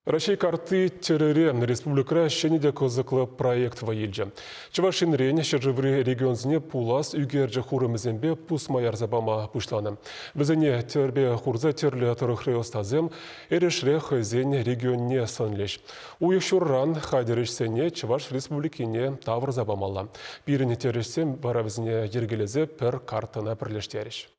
Раҫҫей картти тӗрӗре республикӑра ҫӗнӗ те кӑсӑклӑ проект вӑй илчӗ. Чӑваш Енрен ҫӗршыври регионсене пулас ӳкерчӗк хурӑмӗсемпе пусма ярса пама пуҫланӑ. Вӗсене тӗрпе хурса тӗрлӗ тӑрӑхри ӑстасем эрешре хӑйсен регионне сӑнлӗҫ. Уйӑх ҫурран хатӗр ӗҫсене Чӑваш Республикине тавӑрса памалла. Пирӗн тӗрӗҫсем вара вӗсене йӗркелесе пӗр карттӑна пӗрлештерӗҫ.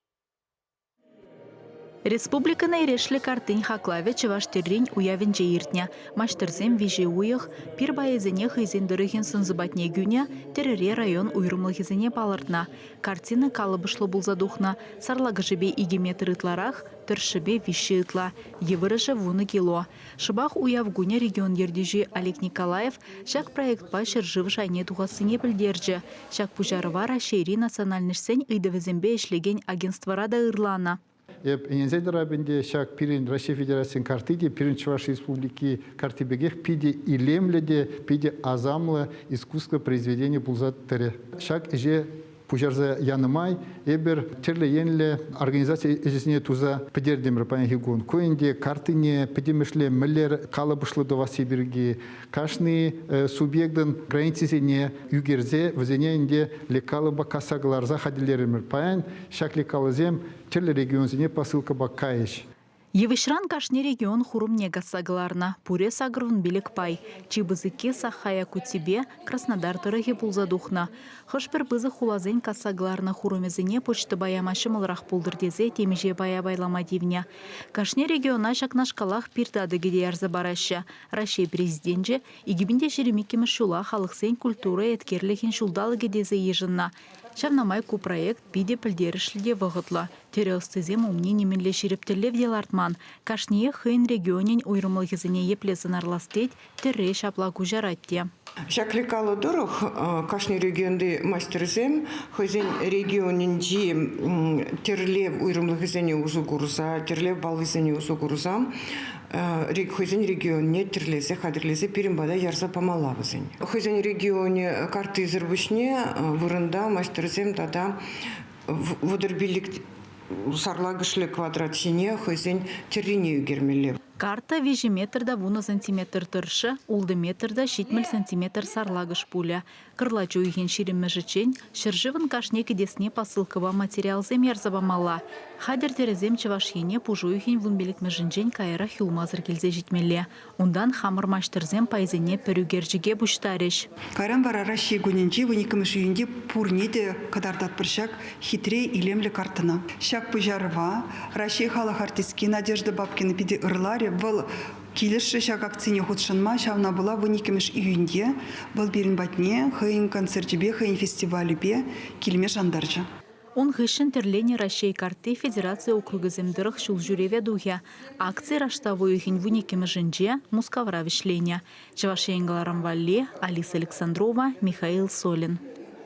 Республикӑн эрешлӗ карттин хаклавӗ чӑваш тӗррин уявӗнче иртнӗ. Маҫтӑрсем виҫе уйӑх пир пайӗсене хӑйсен тӑрӑхӗн сӑн-сӑпатне кӳнӗ, тӗрӗре район уйрӑмлӑхӗсене палӑртнӑ. Картина калӑпӑшлӑ пулса тухнӑ, сарлакӑшӗпе 2 метр ытларах, тӑршшӗпе виҫҫӗ ытла, йывӑрӑшӗ 10 кило. Шӑпах уяв кунӗ регион ертӳҫи Олег Николаев ҫак проектпа ҫӗршыв шайне тухассине пӗлтерчӗ. Ҫак пуҫарӑва Раҫҫейри национальноҫсен ыйтӑвӗсемпе ӗҫлекен агентствӑра та ырланӑ. Эп ӗненсе тӑрап ӗнтӗ, ҫак пирӗн Раҫҫей Федерацийӗн картти те пирӗн Чӑваш Республики картти пекех питӗ илемлӗ те питӗ асамлӑ искусство произведенийӗ пулса тӑрӗ. Ҫак ӗҫе пуҫарса янӑ май эпир тӗрлӗ енлӗ организаци ӗҫӗсене туса пӗтертӗмӗр паянхи кун. Ку ӗнтӗ карттине пӗтӗмӗшле мӗнле калӑпӑшлӑ тӑвасси пирки, кашни субъектӑн границисене ӳкерсе вӗсене ӗнтӗ лекалӑпа касса кӑларса хатӗрлерӗмӗр. Паян ҫак лекалӑсем тӗрлӗ регионсене посылкӑпа кайӗҫ. Йывӑҫран кашни регион хурӑмне касса кӑларнӑ. Пурӗ 85 пай. Чи пысӑкки Саха-Якутипе Краснодар тӑрӑхӗ пулса тухнӑ. Хӑш-пӗр пысӑк хуласен касса кӑларнӑ хурӑмӗсене почтӑпа яма ҫӑмӑлрах пултӑр тесе темиҫе пая пайлама тивнӗ. Кашни региона ҫакнашкалах пир татӑкӗ те ярса параҫҫӗ. Раҫҫей Президенчӗ 2022 ҫула халӑхсен культура еткерлӗхӗн ҫулталӑкӗ тесе йышӑннӑ. Ҫавна май ку проект питӗ пӗлтерӗшлӗ те вӑхӑтлӑ. Тӗрӗ ӑстисем умне нимӗнле ҫирӗп тӗллев те лартман. Кашниех хӑйӗн регионӗн уйрӑмлӑхӗсене епле сӑнарлас тет, тӗрре ҫапла куҫарать те. Ҫак лекалу тӑрӑх кашни регионти мастерсем хӑйсен регионӗнчи тӗрлев уйрӑмлӑхӗсене усӑ курса, тӗрлев паллисене усӑ курса хӑйсен регионне тӗрлесе хатӗрлесе пирӗн пата ярса памалла вӗсен. Хӑйсен регионӗ карттисӗр пуҫне вырӑнта маҫтӑрсем тата 35 сарлакӑшлӗ квадрат ҫине хӑйсен тӗррине ӳкермелле. Карта 3 метр та 10 сантиметр тӑршшӗ, 6 метр та 70 сантиметр сарлакӑш пулӗ. Кӑрлач уйӑхӗн ҫирӗммӗшӗччен ҫӗршывӑн кашни кӗтесне посылкӑпа материалсем ярса памалла. Хатӗр тӗрӗсем Чӑваш Ене пуш уйӑхӗн вунпиллӗкмӗшӗнчен каярах юлмасӑр килсе ҫитмелле. Унтан хамӑр маҫтӑрсем пайсене пӗр ӳкерчӗке пуҫтарӗҫ. Кайран вара Раҫҫей кунӗнче вуниккӗмӗш июньте пурне те кӑтартатпӑр ҫак хитре илемлӗ карттӑна. Ҫак пуҫарӑва Раҫҫей халӑх артистки Надежда Бабкина питӗ ырларӗ. Вӑл килӗшрӗ ҫак акцине хутшӑнма. Ҫавна пула вуниккӗмӗш июньте вӑл пирӗн патне хӑйӗн концерчӗпе, хӑйӗн фестивалӗпе килме шантарчӗ. Ун хыҫҫӑн тӗрленӗ Раҫҫей картти федераци округӗсем тӑрӑх ҫул ҫӳреве тухӗ. Акци раштав уйӑхӗн вуниккӗмӗшӗнче Мускавра вӗҫленӗ. Чӑваш Ен кӑларӑм валли Алиса Александрова, Михаил Солин.